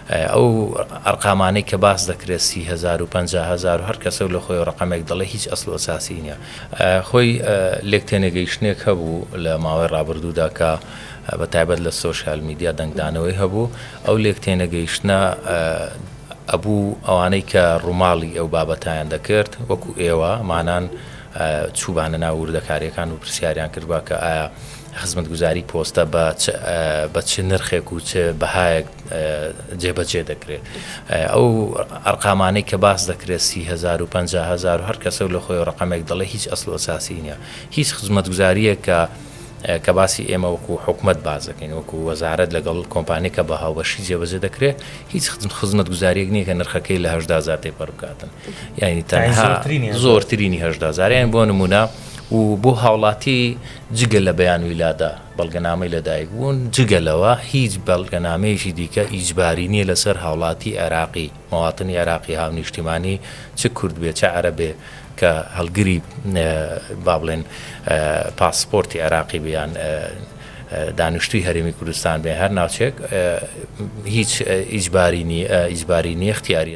ئەو ئەرقامانەی کە باس دەکرێت 30هزار و 50هزار و هەر کەسە و لە خۆی ڕقەمێک دەڵێ هیچ ئەسڵ و ئەساسی نییە. خۆی لێک تێنەگەیشتنێک هەبوو لە ماوەی ڕابردوودا کە بە تایبەت لە سۆشیال میدیا دەنگدانەوەی هەبوو، ئەو لێک تێنەگەیشتنە ئەبوو ئەوانەی کە ڕووماڵی ئەو بابەتایان دەکرد وەکو ئێوە مانان چووبانە ناو وردەکارییەکان و پرسیاریان کردبا کە ئایا خزمەتگوزاری پۆستە بە چ بە چ نرخێک و چ بەهایەک جێبەجێ دەکرێت. ئەو ئەرقامانەی کە باس دەکرێت 30 هەزار و 50 هەزار و هەر کەسە و لە خۆی ڕقەمێک دەڵێ هیچ ئەسڵ و ئەساسی نییە. هیچ خزمەتگوزارییەک کە کە باسی ئێمە وەکو حکومەت باس دەکەین وەکو وەزارەت لەگەڵ کۆمپانیەک کە بە هاوبەشی جێبەجێ دەکرێت هیچ خزمەتگوزاریەک نییە کە نرخەکەی لە 18 هەزار تێپەڕ بکاتن یعنی تەنها زۆرترینی 18 هەزار یان بۆ نمونە و بۆ هاوڵاتی جگە لە بەیان ویلادە بەڵگەنامەی لەدایک بوون جگە لەوە هیچ بەڵگەنامەیەکی دیکە ئیجباری نییە لەسەر هاوڵاتی عێراقی مواطنی عێراقی هاونیشتیمانی چ کورد بێ چ عەرەب بێ کە هەڵگری با بڵێن پاسپۆرتی عێراقی بێ یان دانیشتووی هەرێمی کوردستان بێ هەر ناوچێک هیچ ئیجباری نییە ئیجباری نییە اختیاریە.